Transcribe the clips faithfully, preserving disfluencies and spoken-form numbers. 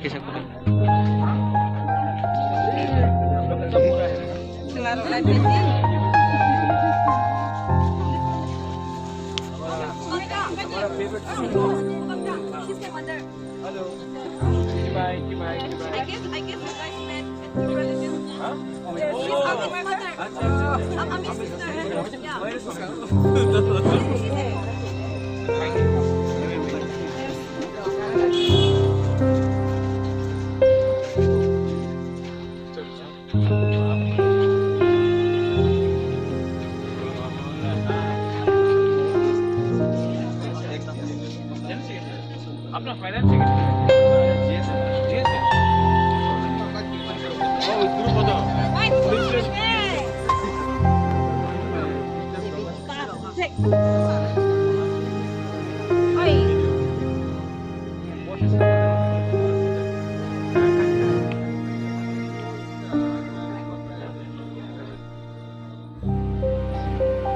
Kisa kuno. Hello. Kibai, kibai, kibai. I guess, I guess you guys met at the religion. Huh? Yes, I'm his mother. Acha, acha. I'm, I'm his sister. Yeah. Thank you.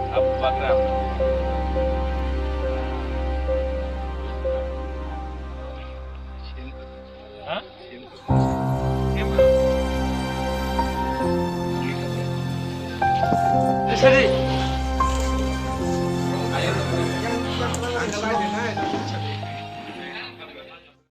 Abu Bakar. Ha? Sari.